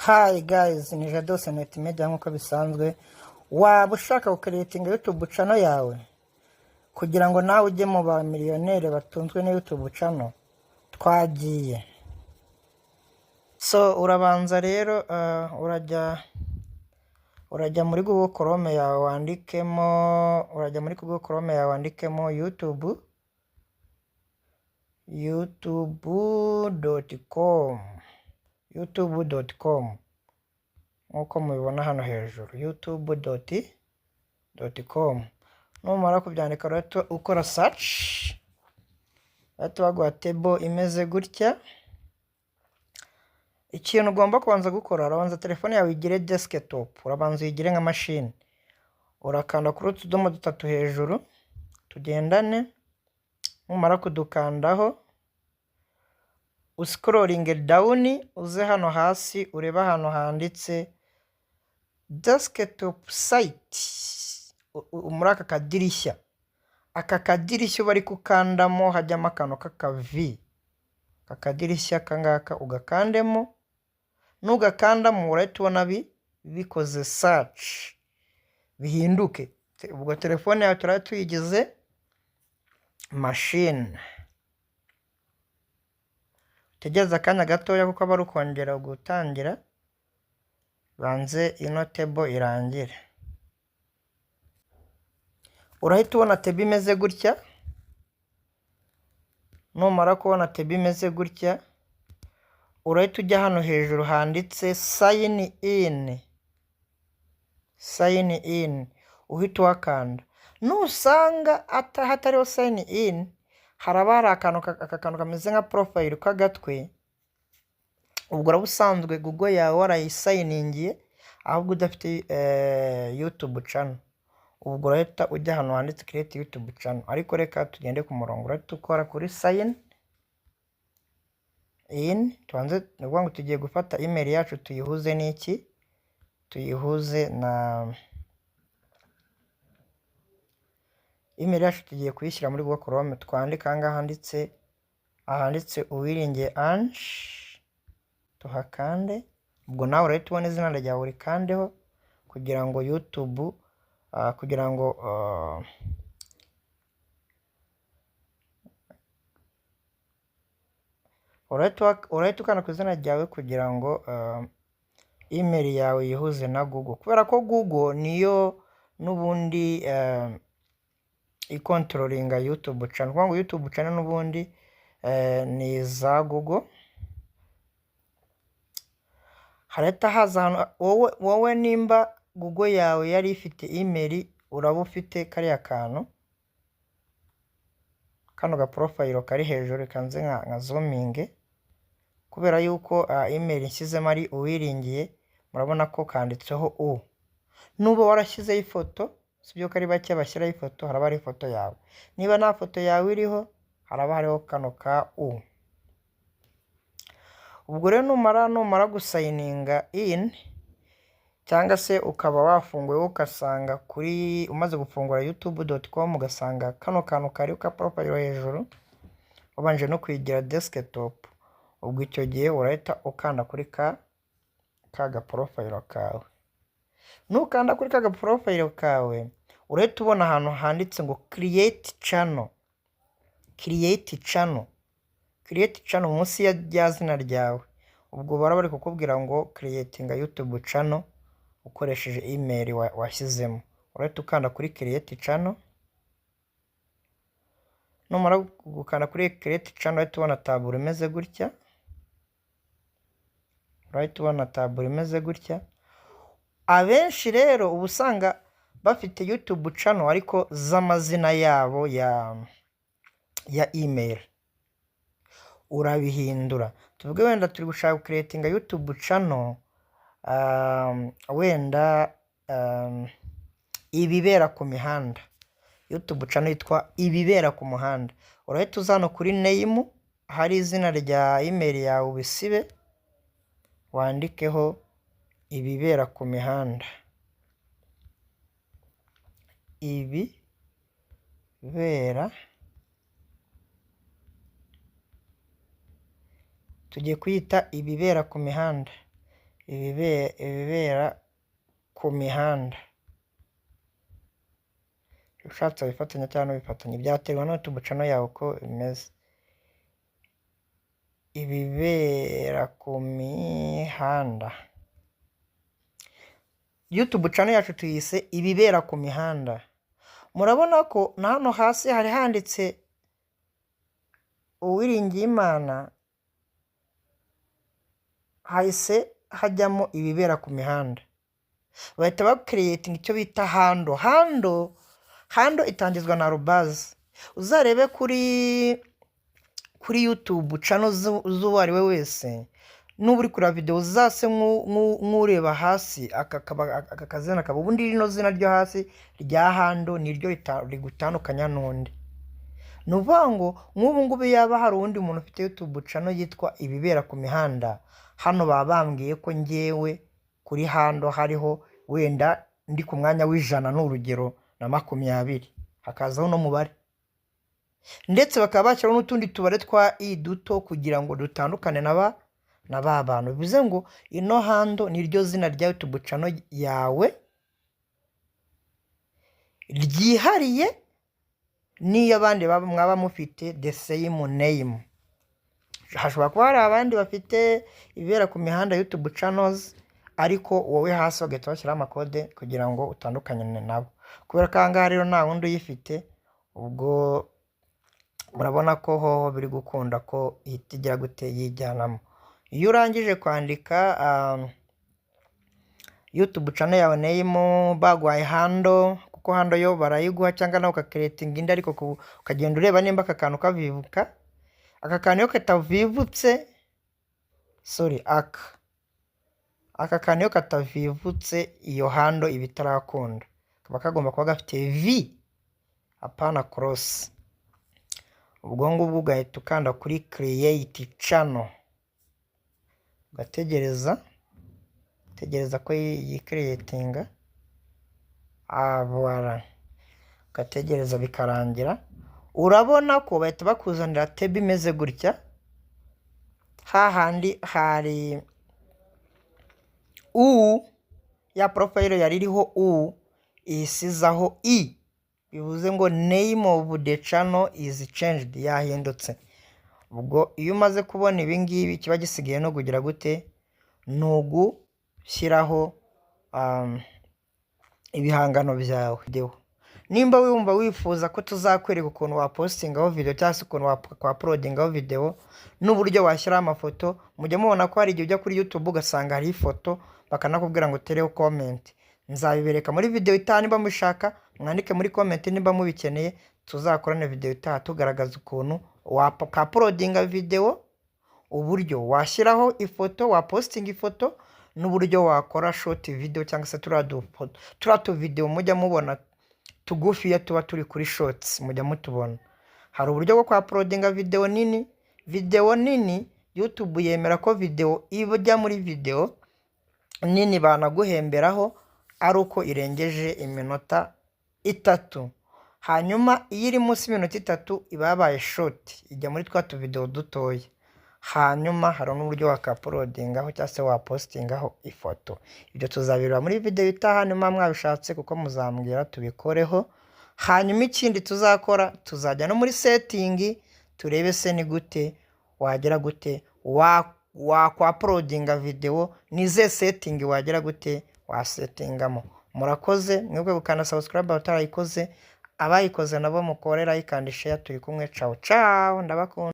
Hi guys, ni Jado Senet Media nk'uko bisanzwe. Waba ushaka gucreatinga YouTube channel yawe kugira ngo nawe ujye mu ba millionaire batunzwe na YouTube channel? Twagiye. So urabanza rero urajya muri Google Chrome yawe wandikemo, urajya muri Google Chrome yawe wandikemo YouTube, youtube.com, youtube.com nk'uko mubibona hano hejuru, youtube.com. Numara kubyandika, urahita ukora search, bahita baguha table imeze gutya. Ikintu ugomba kubanza gukora, urabanza telefone yawe igire desktop, urabanza uyigire nka mashini. Urakanda kuri utu tudomo dutatu hejuru, tugendane. Numara kudukandaho, uscrollinge down, uze hano hasi urebe ahantu handitse desktop site. Muri aka kadirishya, aka kadirishya uba ari gukandamo, hajyamo akantu k'akavi. Aka kadirishya aka ngaka ugakandemo. Nugakandamo, urahita ubona bikoze search, bihinduke. Ubwo telefone yawe turaba tuyigize mashine. Utegereze akanya gatoya kuko aba ari ukongera gutangira, banze ino table irangire. Urahita ubona table imeze gutya. Numara kubona table imeze gutya, urahita ujya hano hejuru handitse sign in, sign in, uhita uhakanda. Nusanga hatariho sign in, haraba hari akantu, aka kantu kameze nka profile k'agatwe. Ubwo uraba usanzwe Google yawe warayisigningiye, ahubwo udafite YouTube channel. Ubwo urahita ujya ahantu handitse create YouTube channel, ariko reka tugende ku murongo. Urahita ukora kuri sign in. Tubanze, ni ukuvuga ngo tugiye gufata email yacu tuyihuze n'iki? Tuyihuze na email yacu, tugiye kuyishyira muri Google Chrome. Twandike aha ngaha ahanditse Uwiringiye Ange, tuhakande. Ubwo nawe urahita ubona izina ryawe, urikandeho kugira ngo YouTube kugira ngo urahita ukanda ku izina ryawe kugira ngo email yawe yihuze na Google, kubera ko Google niyo n'ubundi icontrollinga YouTube channel. Kuvuga ngo YouTube channel n'ubundi ni iza Google. Harahita haza ahantu wowe nimba Google yawe yari ifite email, uraba ufite kariya kantu, kano ga profile kari hejuru. Kanze nka zoominge, kubera yuko email nshyizemo ari Uwiringiye, murabona ko kanditseho u. Nuba warashyizeho ifoto, sibyo ko ari bake bashyiraho ifoto, haraba hari ifoto yawe. Niba nta foto yawe iriho, haraba hariho kano ka u. Ubwo rero numara gusigninga in, cyangwa se ukaba wafunguye, ugasanga kuri umaze gufungura youtube.com, ugasanga kano kantu kari ka profile hejuru, wabanje no kuyigira desktop, ubwo icyo gihe urahita ukanda kuri ka ga profile kawe. Nukanda kuri ka ga profile kawe, urahita ubona ahantu handitse ngo create channel, create channel, create channel munsi ya rya zina ryawe. Ubwo bara bari kukubwira ngo creatinga YouTube channel ukoresheje email washyizemo. Urahita ukanda kuri create channel. Numara gukanda kuri create channel, urahita ubona taburo imeze gutya, urahita ubona taburo imeze gutya. Abenshi rero uba usanga bafite YouTube channel ariko z'amazina yabo ya email. Urabihindura. Tuvuge wenda turi gushaka creatinga YouTube channel, wenda ibibera ku mihanda, YouTube channel yitwa ibibera ku muhanda. Urahita uza hano kuri name, hari izina rya email yawe, ubisibe, wandikeho ibibera ku mihanda, ibibera, tugiye kuyita ibibera ku mihanda. Ibibera ku mihanda. Ushatse wabifatanya cyangwa ntubifatanye, byaterwa na YouTube channel yawe uko imeze. Ibibera ku mihanda. YouTube channel yacu tuyise Ibibera ku mihanda. Murabona ko na hano hasi hari handitse Uwiringiyimana, hahise hajyamo Ibibera ku mihanda. Bahita bacreatinga icyo bita handle. Handle itangizwa na arobase. Uzarebe kuri YouTube channel z'uwo ari we wese, nuba uri kureba videwo, uzase nk'ureba hasi, aka kazina kaba ubundi rino zina ryo hasi rya handle niryo rigutandukanya n'undi. Ni ukuvuga ngo nk'ubu ngubu yaba hari uwundi muntu ufite YouTube channel yitwa Ibibera ku mihanda, hano baba bambwiye ko ngewe kuri handle hariho wenda ndi ku mwanya w'120, ni urugero, hakazaho n'umubare, ndetse bakaba bashyiraho n'utundi tubare twa i duto kugira ngo dutandukane na ba bantu. Bivuze ngo ino handle ni ryo zina rya YouTube channel yawe ryihariye n'iyo abandi mwaba mufite the same name. Hashobora kuba hari abandi bafite Ibibera ku mihanda YouTube channels, ariko wowe hasi bagahita bashyiraho amakode kugira ngo utandukane nabo. Kubera ko aha ngaha rero nta wundi uyifite, ubwo murabona ko hoho biri gukunda ko ihita igira gute? Yijyanamo. Iyo urangije kwandika YouTube channel yawe name, baguhaye handle, kuko handle yo barayiguha cyangwa nawe ugacreatinga indi, ariko ukagenda ureba nimba aka kantu kavivuka. Aka kantu iyo katavivutse, sorry, aka kantu iyo katavivutse, iyo handle iba itarakunda. Kaba kagomba kuba gafite V, apana cross. Ubwo ngubwo ugahita ukanda kuri create channel, ugategereza, tegereza ko yicreatinga, voilà, ugategereza bikarangira. Urabona ko bahita bakuzanira table imeze gutya. Hahandi hari u ya profile yari iriho u, isizaho i, bivuze ngo name of the channel is changed, yahindutse. Ubwo iyo umaze kubona ibi ngibi, kiba gisigaye no kugira gute? Ni ugushyiraho ibihangano byawe. Nimba wumva wifuza ko tuzakwereka ukuntu wapostingaho video cyangwa se ukuntu wauploadingaho video n'uburyo washyiraho amafoto, mujya mubona ko hari igihe ujya kuri YouTube ugasanga hariho ifoto, bakanakubwira ngo utereho comment. Nzabibereka muri video itaha. Niba mushaka, mwandike muri comment nimba mubikeneye, tuzakorane video itaha tugaragaza ukuntu wauploadinga video, uburyo washyiraho ifoto, wapostinga ifoto, n'uburyo wakora short video cyangwa se turiya tuvideo mujya mubona tugufiya tuba turi kuri Shorts, mujya mutubona. Hari uburyo bwo kwauploadinga video nini. Video nini, YouTube yemera ko video ijya muri video nini banaguhemberaho ari uko irengeje iminota 3. Hanyuma iyo iri munsi y'iminota 3 iba yabaye short, ijya muri twa tuvideo dutoya. Hanyuma hari n'uburyo wakauploadingaho cyangwa se wapostingaho ifoto. Ibyo tuzabireba muri video itaha niba mwabishatse, kuko muzambwira tubikoreho. Hanyuma ikindi tuzakora, tuzajya no muri setting turebe se ni gute wagera gute wakwauploadinga video, ni izihe setting wagera gute wasettingamo. Murakoze, mwibuke gukanda subscribe abatarayikoze, abayikoze nabo mukore like and share. Turi kumwe, ciao ciao, ndabakunda.